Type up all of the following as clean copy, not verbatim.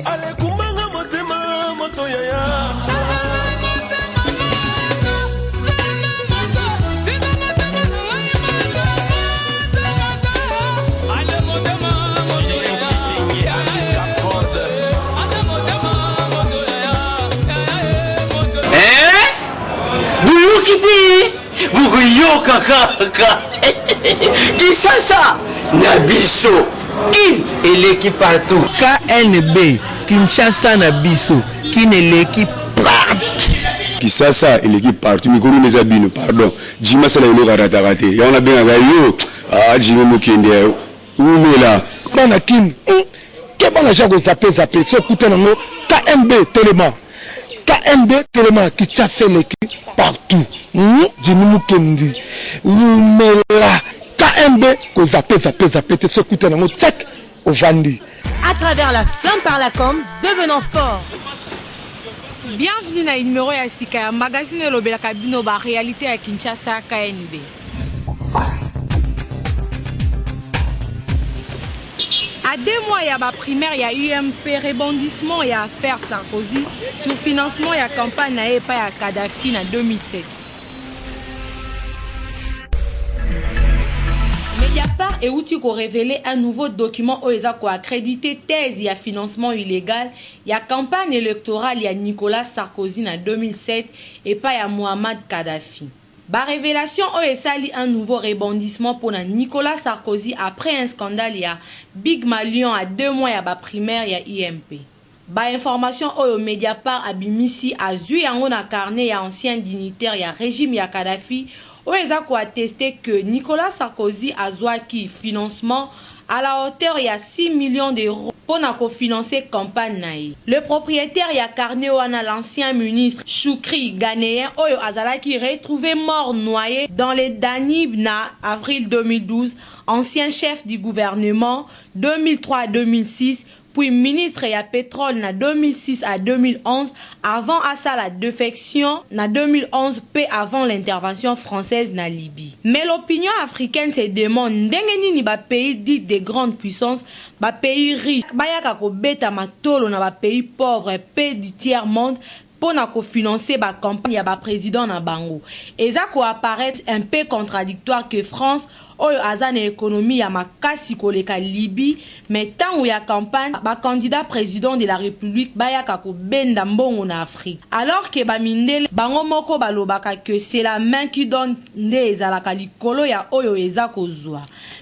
Alekumbanga motema moto yaya. Boyoki te, bokoyoka kaka. Kinshasa na biso, Kin eleki partout. KNB, Kinshasa na biso, Kin eleki partout. Kisasa eleki partout, mikolo eza bino, pardon. Jimmy asala eloko arataka te, yango nabengaka yo. Ah, Jimmy Mokende, umela. Bana Kin, ke bana ja kozape zape so okuta nango KNB telema, KNB telema, Kinshasa eleki partout. Jimmy Mukendi umela. KNB kozape zape zape te, so okuta nango tchak ovandi. À travers la flamme par la com, devenant fort. Bienvenue na numéro ya sika ya magazine elobelaka bino ba réalité ya Kinshasa, KNB. À 2 mois ya ba primaire ya UMP, rebondissement ya affaire Sarkozy sur financement ya campagne na ye epai ya Kadhafi na 2007. Mediapart euti korévéler un nouveau document oyo eza koaccréditer thèse ya financement illégal ya campagne électorale ya Nicolas Sarkozy na 2007 epai ya Muammar Kadhafi. Barévélation oyo esali un nouveau rebondissement mpona Nicolas Sarkozy après un scandale ya Bygmalion à 2 mois ya baprimaire ya UMP. Bainformation oyo Mediapart abimisi, azwi yango na carnet ya ancien dignitaire ya régime ya Kadhafi, oyo eza koattester que Nicolas Sarkozy azwaki financement à la hauteur ya 6 millions d'euros mpona kofinancer campagne na ye. Le propriétaire ya carnet wana, l'ancien ministre Choukri Ghanéen oyo azalaki retrouvé mort noyé dans le Danube na avril 2012, ancien chef du gouvernement 2003-2006, puis ministre ya pétrole na 2006 à 2011 avant asala défection na 2011 pe avant l'intervention française na Libye. Mais l'opinion africaine se demande ndenge nini bapays dit de grande puissance, bapays riche, bayaka kobeta matolo na bapays pauvre pe du tiers monde mpo na kofinancer bacampagne ya baprésident na bango. Eza koapparaître un peu contradictoire que France oyo aza na économie ya makasi koleka Libye, mais ntango ya campagne, bacandidat président de la République bayaka kobenda mbongo na Afrique, alors ke bamindele bango moko balobaka que c'est la main qui donne nde ezalaka likolo ya oyo eza kozwa.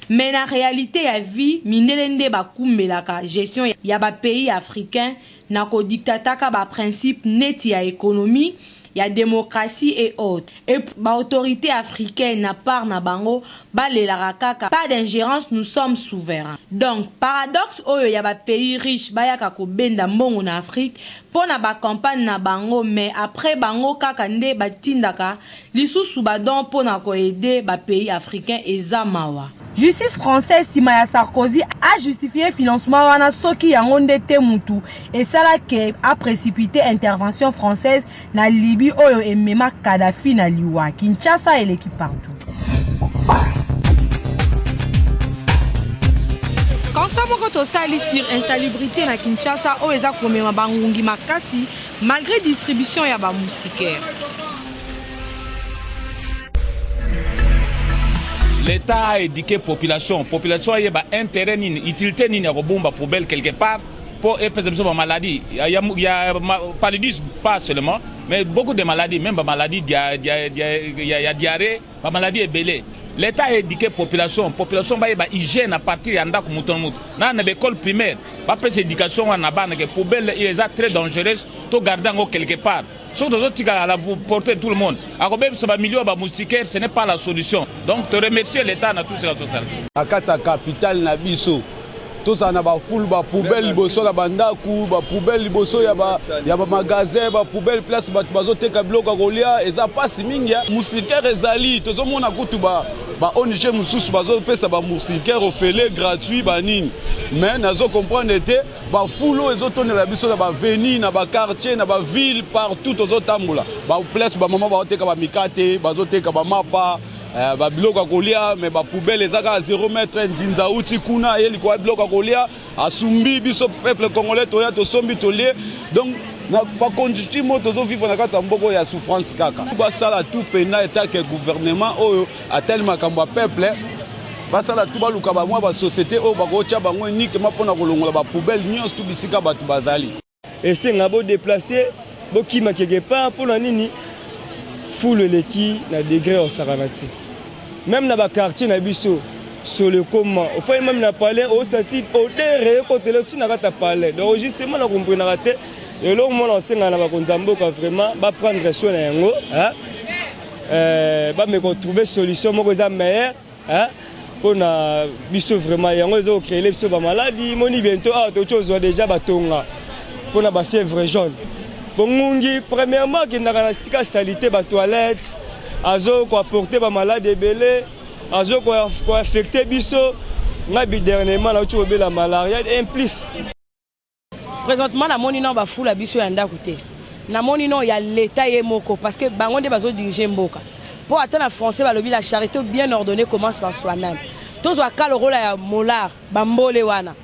Mais na réalité ya vie, mindele nde bakumbelaka gestion ya bapays africain na kodiktataka baprincipe neti ya économie, ya démocratie et autres. Et baautorité africaine na part na bango balelaka kaka: "Pas d'ingérence, nous sommes souverains." Donc paradoxe oyo ya bapays riche bayaka kobenda mbongo na Afrique mpo na bacampagne na bango, mais après bango kaka nde batindaka lisusu badon mpo na koaider bapays africain, eza mawa. Justice française nsima ya Sarkozy ajustifie financement wana, soki yango nde te mutu esalaki aprécipité intervention française na Libye oyo emema Kadhafi na liwa. Kinshasa eleki partout. Constat moko tosali sur insalubrité na Kinshasa oyo eza komema bangungi makasi malgré distribution ya bamoustiquaire. L'État a éduqué population. Population ayeba intérêt nini, utilité nini ya kobomba poubelle quelque part mpo epesa biso bamaladie ya paludisme, pas seulement, mais beaucoup de maladies, même bamaladie ya diarrhée, bamaladie ebele. L'État a éduqué population. Population bayeba hygiène à partir ya ndako, moto na moto na baécole primaire bapesa éducation wana na bana ke poubelle eza très dangereuse, to garde yango quelque part. Soki tozotika à la portée de tout le monde, akobebisa bamilio ya bamoustiquaire, ce n'est pas la solution. Donc te remercier l'État na tout ce tosala. Na kati ya capitale na biso, tozala na bafulu, bapoubelle liboso na bandako, bapoubelle liboso ya bamagasin, bapoubelle place bato bazoteka biloko ya kolia, eza mpasi mingi. Moustiquaire ezali, tozomona kutu ba ONG mosusu bazopesa bamoustiquaire ofele, gratuit, banini, mais nazo comprendre te bafulu oyo ezotondela biso na baavenue, na baquartier, na baville, partout tozotambola, baplace bamama bazoteka bamikate, bazoteka bamapa. Eh, ba biloko ya kolia mais ba poubelle eza kaka 0 mètre nzinza auti kuna aye likolo ya biloko ya kolia asumbi biso peuple congolais toya tosombi tolie donc na bacondition mo tozovivre na kati ya mboka oyo ya souffrance kaka basala tout mpena etake gouvernement oyo atali makambo ya peuple basala tout baluka bamwa basociété oyo bakotya bango uniquement mpona kolongola bapoubelle nyonso tu bisika bato bazali. Esenga bo deplacer bokima quelque part pona nini fulu eleki na degre ya kosakana te meme na ba quartier na biso solo ekoma ofandi meme na palais osati odeur ekotela ti na kati ya palais donc justement na comprenaka te eloko mwana osengana na bakonzi ya mboka vraiment ba prendre soin na yango hein? Euh, bameka kotrouve solution moko eza meilleure Hein? Pona biso vraiment yango ezo créer biso ba maladi moni bientôt awa toki ozwa déjà batonga pona ba fièvre jaune bongungi premièrement akendaka na sika salite ba toilette azo ko apporter ba maladi ebele azo ko affecter biso ngai bi dernièrement nauti kobela malaria en plus Presentement na moni nao ba fula biso ya ndaku te. Na moni nao ya l'etat ye moko parce que bango nde bazo diriger mboka. Po ata na français balobi la charite bien ordonnee commence par soi meme. Tozwa cas lokola ya Molar, ba mbole wana.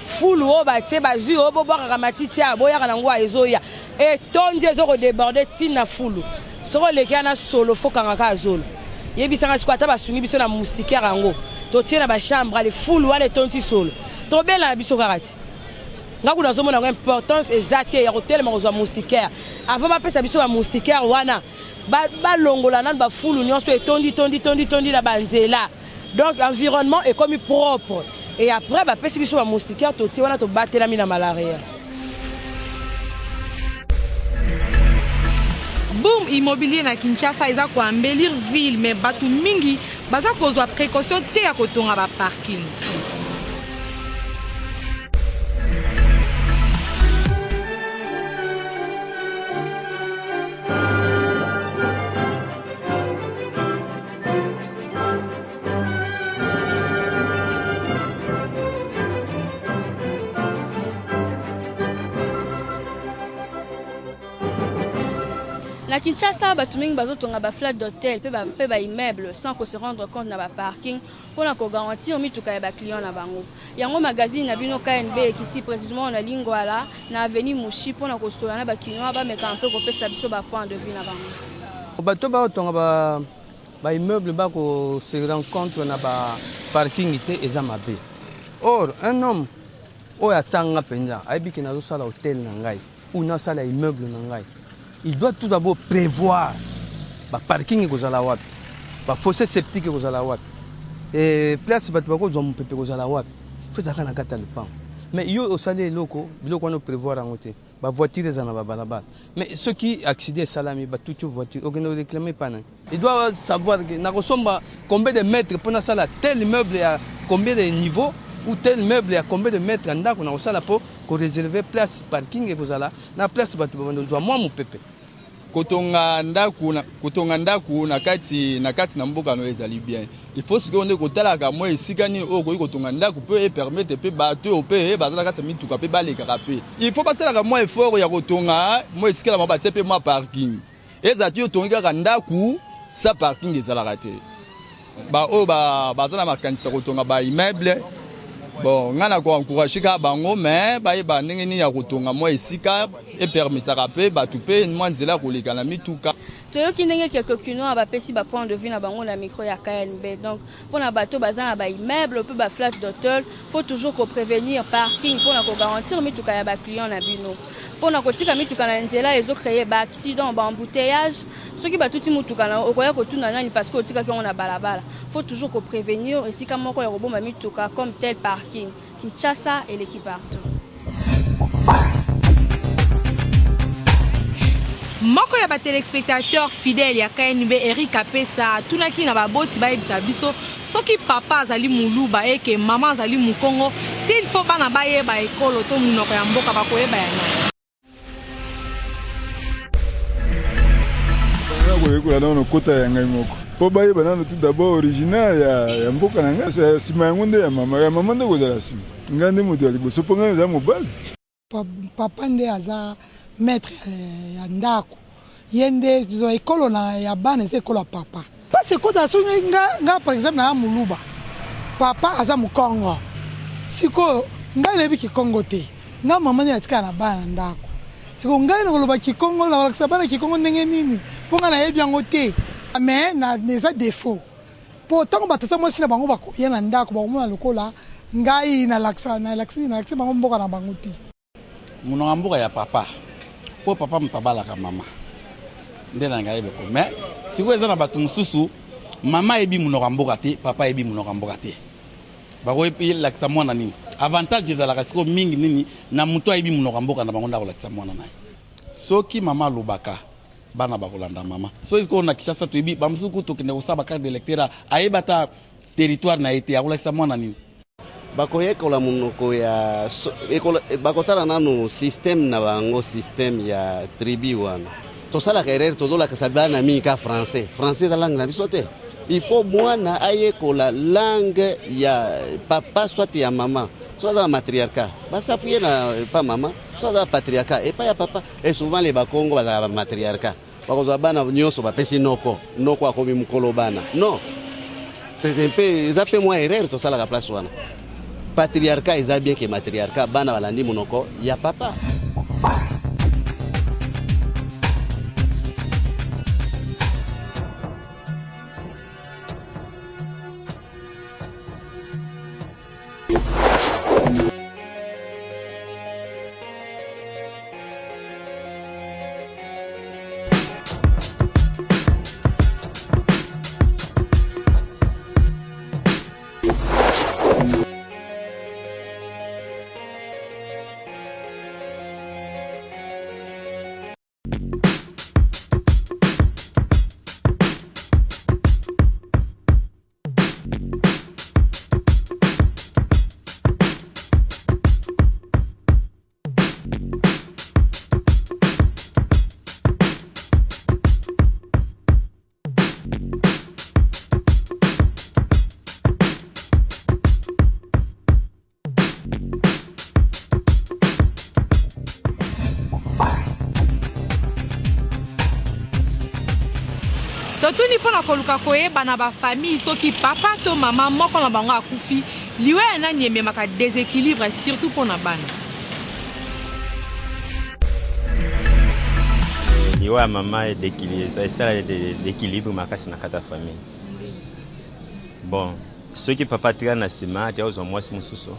Fulu oyo batie bazui oyo bobwakaka matiti awa boyaka na ngo awa ezoya etondi ezo ko deborder ti na fulu. Soki oleki wana solo faut kanga kaka zolo. Yebisa nga sikoyo ata basungi biso na moustiquaire yango totie na ba chambre ale fulu wana etondi solo. Tobela na biso kaka ti. Nga kutu nazomona yango importance eza te ya kotelema kozwa moustiquaire. Avant bapesa biso ba moustiquaire wana balongola nanu ba fulu nyonso etondi tondi tondi tondi na ba nzela. Donc environnement ekomi propre et après bapesi biso ba moustiquaire totie wana tobatelami na malaria. Boom immobilier na Kinshasa eza ko embellir ville mais batu mingi baza kozwa precaution te ya kotonga ba parking. Na Kinshasa, bato mingi bazotonga ba flat d'hotel mpe ba immeuble sans ko se rendre compte na ba parking mpo na ko garantir mituka ya ba clients na bango. Yango magazine na bino KNB ekiti precisement na Lingwala na avenue Mushi mpo na kosolola na ba kinois bameka un peu kopesa biso ba points de vue na bango. Bato baotonga ba ba immeuble ba ko se rencontre na ba parking te eza mabe. Or un homme oyo atanga mpenza ayebi ke nazosala hotel na ngai ou nasala immeuble na ngai, il doit tout d'abord prévoir ba parking ekozala wapi, ba fosse septique ekozala wapi, et place bato bakozwa mopepe ekozala wapi, faut ezalaka na kati ya lopango. Mais yo osali eloko, biloko wana prévoir yango te, ba voiture ezala na ba balabala, mais soki accident esalami batuti yo voiture, okende koréclamer epa nani? Il doit savoir que nakosomba combien de mètres mpo nasala tel immeuble ya combien de niveau ou tel meuble ya combien de mètres ya ndako nakosala mpo ko reserver place parking ekozala na place bato babanda kozwa mwa mopepe. Kotonga ndaku na kotonga ndaku na kati na kati na mboka no ezali bien. Il faut sikoyo nde kotalaka mwa esika nini oyo okoki kotonga ndaku mpe e permettre mpe bato oyo mpe baza na kati ya mituka mpe balekaka mpe. Il faut basalaka mwa effort ya kotonga mwa esika na bango batie mpe mwa parking. Ezala ti otongi kaka ndaku sa parking ezalaka te. Ba oyo ba baza na makanisi ya kotonga ba immeuble bon ngai na ko encourager kaka bango mais bayeba ndenge nini ya kotonga mwa esika e permetaka mpe bato mpe mwa nzela ya koleka na mituka. Toyoki ndenge quelques kinois bapesi ba points de vue na bango na micro ya KNB. Donc pona bato baza na ba immeuble pe ba flat d'hotel, faut toujours ko prevenir parking pona ko garantir mituka ya ba clients na bino. Pona kotika mituka na nzela ezo creer ba accidents, ba embouteillages. Soki batuti mutuka na yo okoya kotuna nani parce que otikaki yango na balabala. Faut toujours ko prevenir esika moko ya kobomba mituka comme tel parking. Kinshasa eleki partout. Moko ya ba telespectateurs fidèles ya KNB Eric Apesa atunaki na baboti bayebisa biso soki papa azali muluba et que mama azali mukongo, s'il faut bana bayeba ekolo to munoko ya mboka bakoyeba ya nani? Koyekola nano kota ya ngai moko mpo bayeba nano tout d'abord original ya, ya mboka na ngai, nsima yango nde ya mama, ya mama nde kozala nsima, ngai nde moto ya liboso mpo ngai naza mobali. Papa nde aza maitre ya ndako, ye nde ekolo na ya bana eza ekolo ya papa. Pasi ekotaka soki nga nga par exemple naza muluba papa aza mukongo sikoyo ngai nayebi kikongo te nga maman nde natikala na bana na ndaku sikoyo ngai nakoloba kikongo nakolakisa bana kikongo ndenge nini po ngai nayebi yango te mais na eza defaut po tango ba tata mwasi na bango bakoya na ndaku bakomona lokola ngai nalakisa nalakisi nalakisi bango mboka na bango te. Monoko ya mboka ya papa po papa moto abalaka mama nde na ngai boko mais sikoyo eza na bato mosusu mama ayebi monoko ya mboka te papa ayebi monoko ya mboka te bakolakisa mwana nini avantage ezalaka sikoyo mingi nini na moto ayebi monoko ya mboka na bango nde akolakisa mwana na ye soki mama alobaka bana bakolanda mama soki sikoyo na Kinshasa toyebi bamosusu kutu tokende kosala ba carte d'électeur ayeba ata territoire na ye te akolakisa mwana nini Bakoyekola monoko ya bakotala nanu système na bango système ya tribu wana tosalaka erreur tozolakisa bana mingi ka français français eza langue na biso te il faut mwana ayekola langue ya papa soit ya mama so aza na matriarcat basapuye na epa mama so aza na patriarcat epai ya papa et souvent les bakongo bazalaka ba matriarcat bakozwa bana nyonso bapesi noko noko akomi mokolo bana non c'est un peu eza mpe mwa erreur tosalaka place wana patriarcat eza bien ke matriarcat bana balandi monoko ya papa. Totuni mpo na koluka koyeba na ba famille soki papa to mama moko na bango akufi, liwa ya nani ememaka desequilibre surtout mpo na bana. Liwa ya mama esala dequilibre makasi na kati ya famille. Bon, soki papa atikali na nsima ake ozwa mwasi mosusu,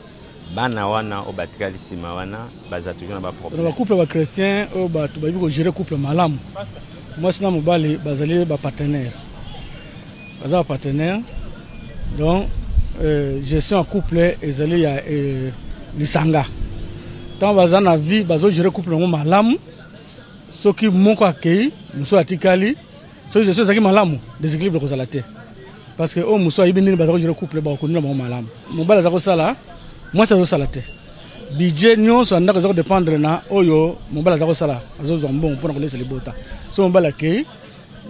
bana wana oyo batikali nsima wana baza toujours na ba problème. Na ba couple ba chretien oyo bato bayebi ko gérer couple malamu, mwasi na mobali bazali ba partenaire, baza ba partenaire donc euh, gestion ya couple ezali ya euh, lisanga. Ntango baza na vie bazo gérer couple yango malamu, soki moko akei mosusu atikali Soki gestion ezalaki malamu, desequilibre ekozala te. Parce que oyo mosusu ayebi ndenge baza ko gérer couple, bakokondina bango malamu. Mobali aza kosala, mwasi azosala te. Budget nyonso ya ndako eza kodépendre na oyo mobali aza kosala, azozwa mbongo mpona kolesa libota. Soki mobali akei,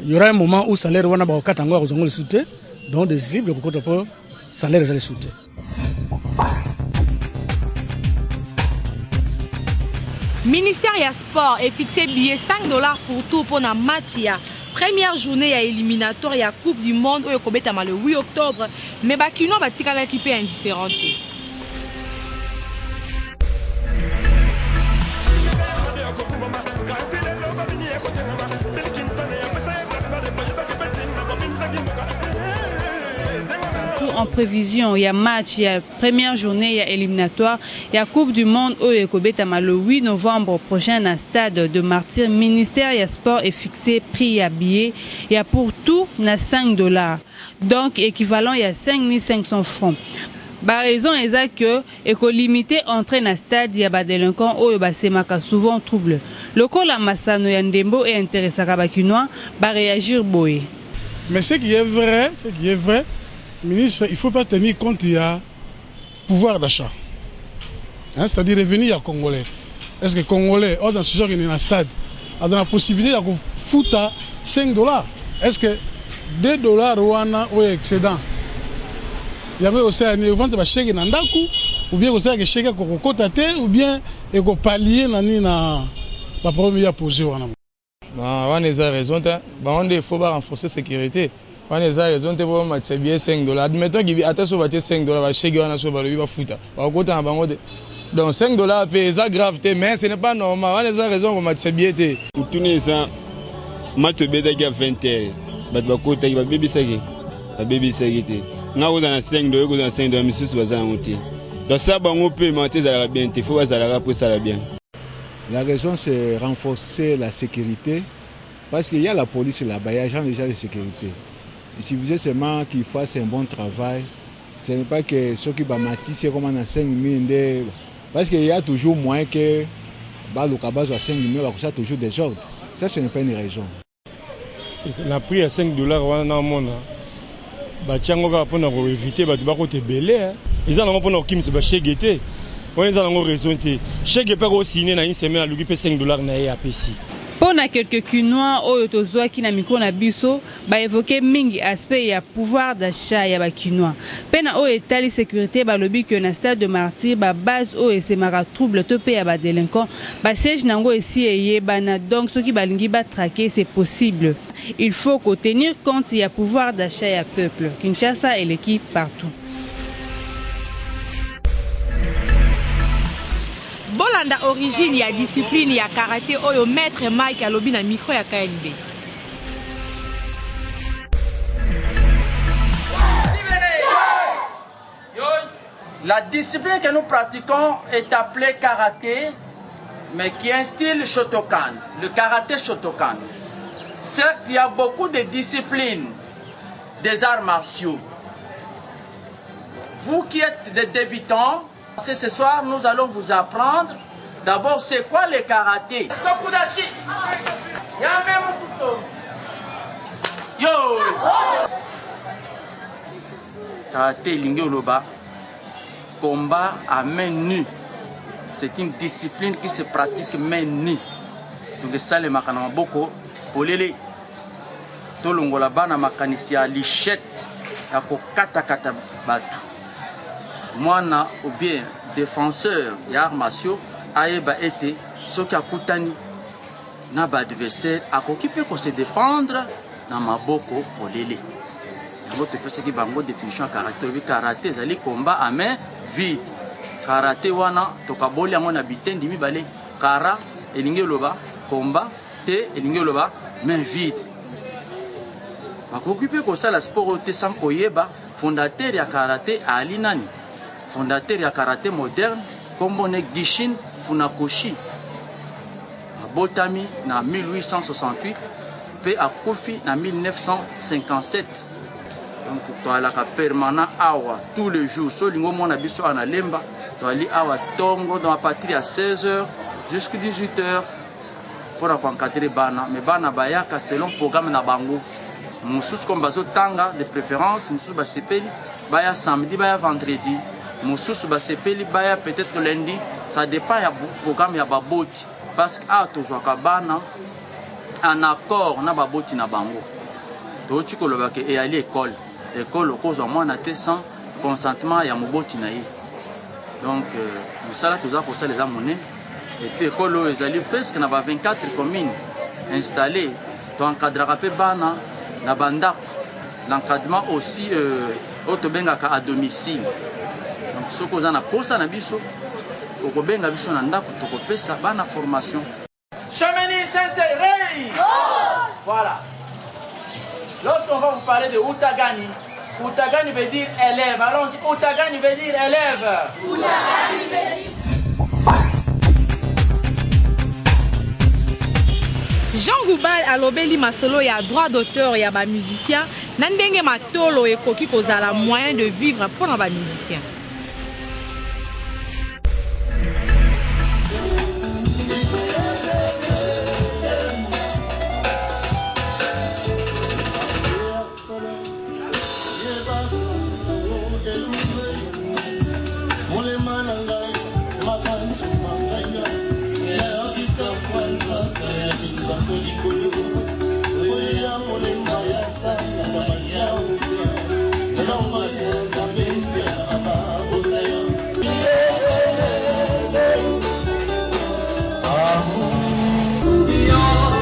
il y aura un moment où salaire wana bakokata yango, akozwa yango lisusu te. Donc desequilibre ekokota mpo salaire eza lisusu te. Ministère ya sport e fixe billet 5 dollars pour tour pona match ya première journée ya éliminatoire ya coupe du monde oyo ekobetama le 8 octobre mais ba kinois batikalaki pe indifférent te. En prévision ya match ya première journée ya éliminatoire ya Coupe du monde oyo ekobetama le 8 novembre prochain na stade de Martyrs, ministère ya sport e fixer prix ya billet ya pour tout na 5 dollars, donc equivalent ya 5500 francs. Ba raisons eza que eko limiter entree na stade ya ba delinquants oyo ba semaka souvent trouble. Lokola masano ya ndembo e interessaka ba kinois, ba reagir boye. Mais ce qui est vrai, ce qui est vrai, ministre, il faut pas tenir compte ya pouvoir d'achat. Hein, c'est-à-dire revenu ya congolais. Est-ce que congolais oyo na sujet akende na stade aza na possibilité ya kofuta 5 dollars? Est-ce que 2 dollars wana oyo excédent yango ekosala nini? Ekovandisa basheke na ndako ou bien ekosalaka echec akokokota te ou bien ekopalie na nini na baproblème ya pose wana? Non, wana eza raison te. Bango nde il faut ba renforcer sécurité. Wana eza raison te po bamatisa billet 5 dollars. Admettons que ata soki batie 5 dollars ba chegue wana soki balobi bafuta bakokota na bango te. Donc 5 dollars pe eza grave te mais ce n'est pas normal. Wana eza raison ya komatisa billet te. Motuna eza match obetaki ya 20 heures bato bakotaki babebisaki babebisaki te nga kozala na 5 dollars kozala na 5 dollars misusu baza yango te donc sa bango mpe match ezalaka bien te fo bazalaka mpo esala bien. La raison c'est renforcer la sécurité Parce qu'il y a la police là-bas, il y a gens déjà de sécurité. Il suffisait seulement qu'ils fassent un bon travail. Ce n'est pas que ceux qui bamatisi ekoma na 5000 nde parce qu'il y a toujours moyen que baluka bazwa 5000 bakosala toujours des ordres. Ça ce n'est pas une raison. Na prix ya 5 dollars wana naomona batia yango kaka mpona koevite bato bakota ebele. Eza nango mpona kokimisa bashege te, wana eza nango raison te. Shege mpe akosine na une semaine aluki mpe 5 dollars na ye apesi. Mpo na quelques Kinois oyo tozuaki na micro na biso, ba evoquer mingi aspect ya pouvoir d'achat ya ba Kinois. Mpe na oyo etali securite, balobi que na stade de Martyrs, ba bases oyo esemaka trouble to mpe ya ba delinquants, ba sieges na yango esi eyebana, donc soki balingi ba traquer, c'est possible. Il faut ko tenir compte ya pouvoir d'achat ya peuple. Kinshasa eleki partout. Bolanda origine ya discipline ya karate oyo maitre Mike alobi na micro ya KNB. La discipline que nous pratiquons est appelée karaté, mais qui est un style Shotokan, le karaté Shotokan. Certes, il y a beaucoup de disciplines des arts martiaux. Vous qui êtes des débutants, ce soir, nous allons vous apprendre d'abord c'est quoi le karaté. Sokudashi. Yo. Karate elingi oloba combat à main nue. C'est une discipline qui se pratique main nue. Donc esalemaka na maboko polele. Tolongola bana makanisi ya lichette ya kokatakata bato. Mwana ou bien défenseur ya arts martiaux ayeba ete soki akutani na ba adversaire akoki mpe ko se défendre na maboko polele. Yango topesaki bango définition ya karate. Tolobi karate ezali combat à main vide. Karate wana tokaboli yango na bitendi mibale. Kara elingi eloba combat, te elingi eloba main vide. Bakoki mpe kosala sport oyo te sans koyeba fondateur ya karate ali nani. Fondateur ya karate moderne kombo ne Gishin Funakoshi. Abotami na 1868 mpe akufi na 1957. Donc toalaka permanent awa tous les jours. So olingi omona biso awa na Lemba, toali awa tongo donc à partir ya 16h jusqu'à 18h mpo na koencadre bana. Mais bana bayaka selon programme na bango. Mosusu comme bazotanga de préférence, mosusu basepeli baya samedi, baya vendredi, mosusu basepeli baya peut-être lundi. Ça dépend ya programme ya baboti, parce que awa tozwaka bana en accord na baboti na bango. Toyoti koloba ke eyali école, école okozwa mwana te sans consentement ya moboti na ye. Donc mosala toza kosala eza monene. Et puis école oyo ezali presque na ba 24 communes installées. Toencadraka mpe bana na bandako, l'encadrement aussi oyo tobengaka à domicile. Donc soki oza na posa na biso, okobenga biso na ndako, tokopesa bana formation. Chemini Sensei Rei. Voilà. Lorsqu'on va vous parler de Utagani, Utagani veut dire élève. Allons-y, Utagani veut dire élève. Utagani veut dire Jean Goubal alobeli masolo ya droit d'auteur ya ba musiciens na ndenge matolo ekoki kozala moyen de vivre pona ba musiciens.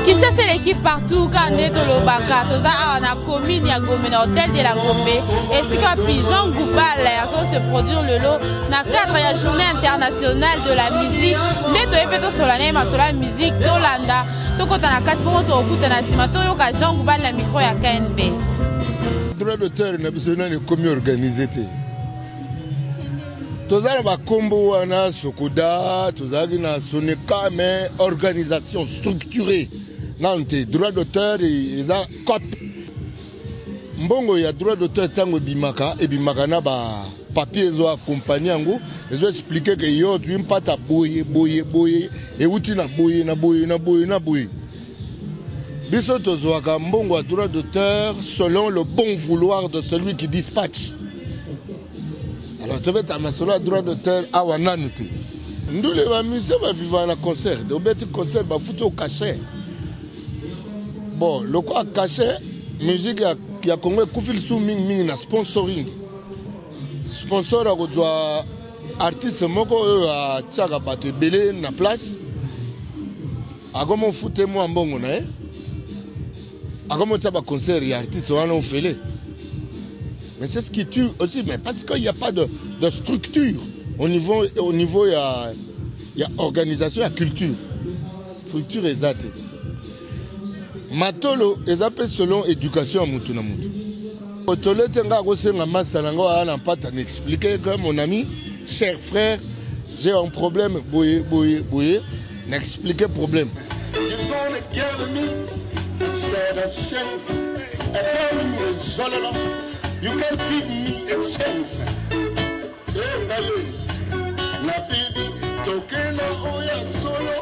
Kinshasa eleki partout, kaka nde tolobaka toza awa na commune ya Gombe na hôtel de la Gombe esika wapi Jean Goubal azo se produire lelo na cadre ya journée internationale de la musique nde toye mpe tosola na ye masolo ya musique tolanda tokota na kati bongo tokokutana nsima toyoka Jean Goubal na micro ya KNB. Droit d'auteur na biso nani ekomi organise te toza na bakombo wana sokoda tozalaki na soneka mais organisation structurée nanu te droit d'auteur eza cop mbongo ya droit d'auteur ntango ebimaka ebimaka na ba papier ezo accompagne yango ezo explike ke yo tui mpata boye boye boye euti na boye na boye na boye na boye biso tozwaka mbongo ya droit d'auteur selon le bon vouloir de celui qui dispatche alors tobeta masolo ya droit d'auteur awa nanu te ndule bamusicien bavivaka na concert obeti concert bafuti o cachet bon lokola cachet musique ya, ya congo ekufi lisusu mingimingi na sponsoring sponsor akozwa artiste moko oyo atiaka bato ebele na place akomi ofute mwa mbongo na ye akomi otia baconcert ya artiste wana ofele mais c'est ce qui tue aussi mais parce qu'il n'y a pas de, de structure au niveau, au niveau ya, ya organisation ya culture structure eza te matolo eza mpe selon éducation ya mutu na mutu otolo ete ngai akosenga masta na ngai aya na mpata na explique que mon ami cher frère j'ai un problème boye boye boye na explique problème You can give me a chance. Hey, na bibi tokela oya solo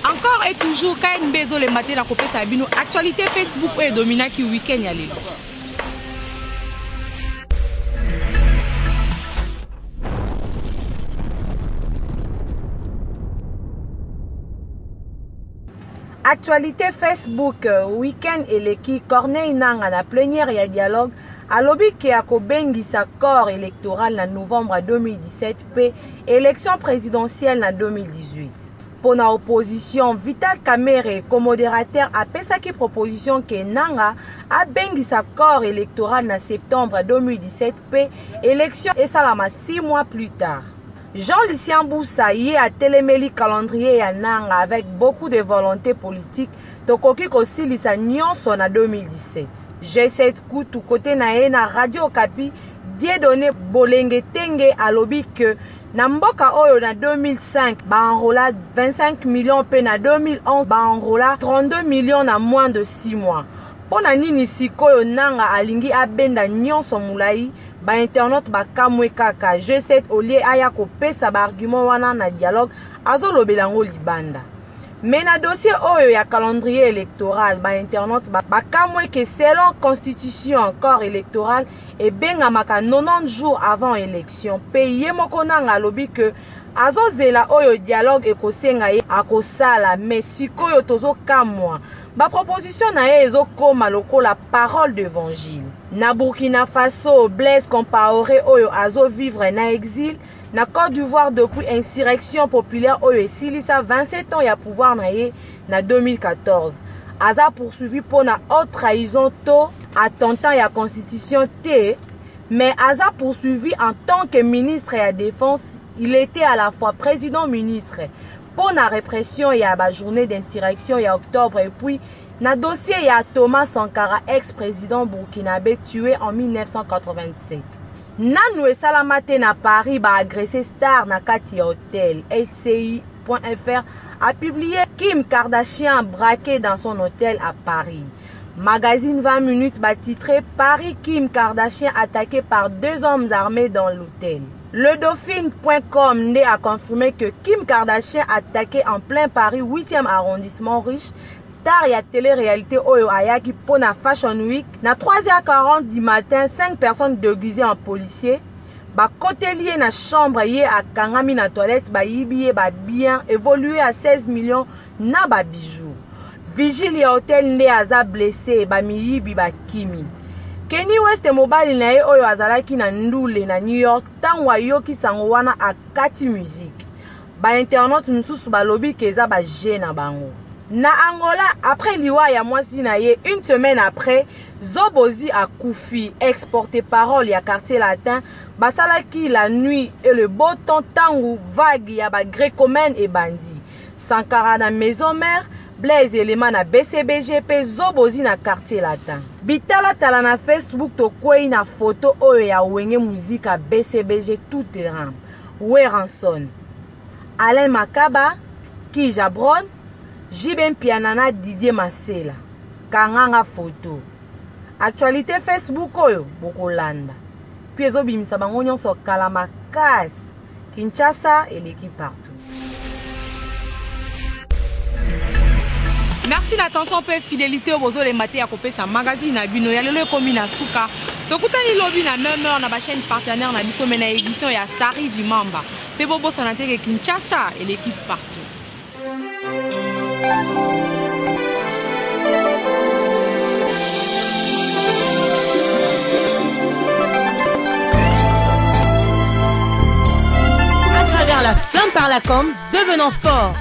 Encore et toujours KNB ezolemba te na kopesa bino actualité Facebook oyo edominaki week-end ya lelo. Actualité Facebook week-end eleki Corneille Nanga na plenière ya dialogue alobi ke akobengisa corps électoral na novembre 2017 mpe élection présidentielle na 2018. Mpo na opposition, Vital Kamerhe, co-modérateur, apesaki proposition ke Nanga abengisa corps électoral na septembre 2017 mpe élection esalama 6 mois plus tard. Jean-Lucien Bussa ye atelemeli calendrier ya Nanga avec beaucoup de volonté politique tokoki kosilisa nyonso na 2017. G7 kutu kote na ye na Radio Okapi, Dieudonné Bolenge Tenge alobi que na mboka oyo na 2005 ba enrola 25 millions mpe na 2011 ba enrola 32 millions na moins de 6 mois. Mpo na nini sikoyo Nanga alingi abenda nyonso molayi? Ba internautes bakamwe kaka. G7 au lieu aya kopesa ba arguments wana na dialogue, azolobela yango libanda. Mais na dossier oyo ya calendrier electoral, ba internautes bakamwe que selon constitution, corps electoral ebengamaka 90 jours avant election pe ye moko Nanga alobi que azozela oyo dialogue ekosenga ye akosala mais sikoyo tozokamwa ba proposition na ye ezokoma lokola parole d'evangile. Na Burkina Faso, Blaise Compaoré oyo azo vivre na exil na Cote d'Ivoire depuis insurrection populaire oyo esilisa 27 ans ya pouvoir na ye na 2014 aza poursuivi mpo na haute trahison to attentat ya constitution te mais aza poursuivi en tant que ministre ya défense. Il était à la fois président ministre mpo na répression ya ba journée d'insurrection ya octobre et puis na dossier ya Thomas Sankara, ex-président burkinabé tué en 1987. Nanu esalama te na Paris ba agressé star na kati ya hôtel. SCI.fr a publié Kim Kardashian braqué dans son hôtel à Paris. Magazine 20 minutes ba titré Paris Kim Kardashian attaqué par deux hommes armés dans l'hôtel. Le Dauphine.com nde a confirmé que Kim Kardashian attaqué en plein Paris 8e arrondissement riche star ya télé-réalité oyo ayaki pona Fashion Week na 3h40 du matin 5 personnes déguisées en policiers bakoteli ye na chambre ye akangami na toilette bayibi ye ba bien évolué à 16 millions na ba bijoux. Vigile ya hotel nde aza blesse, ba miyibi bakimi. Kenny West mobali na ye oyo azalaki na ndule na New York tango ayoki sango wana akati musique. Ba internautes mosusu balobi ke eza ba jeux na bango. Na Angola, après liwa ya mwasi na ye, une semaine après, Zobozi akufi, ex porte-parole ya Quartier Latin, basalaki la nuit et le beau temps tango vague ya ba grecomènes ebandi. Sankara na Maison Mère, Blaise Elema na BCBG pe Zobozi na Quartier Latin. Bitala tala na Facebook tokweyi na photo oyo ya Wenge Musica BCBG tout terrain. Werrason, Alain Makaba, Kija Brown, JB Mpiana na Didier Masela. Kanga nga photo. Actualite Facebook oyo bokolanda. Puis ezobimisa bango nyonso kala makasi. Kinshasa eleki partout. Merci na attention mpe fidelité oyo bozolemba te ya kopesa magazine na bino ya lelo ekomi na suka. Tokutani lobi na même heure na ba chaîne partenaire na biso mais na édition ya Sari Vimamba. Mpe bobosana te ke Kinshasa eleki partout. À travers la flamme par la com, devenant fort.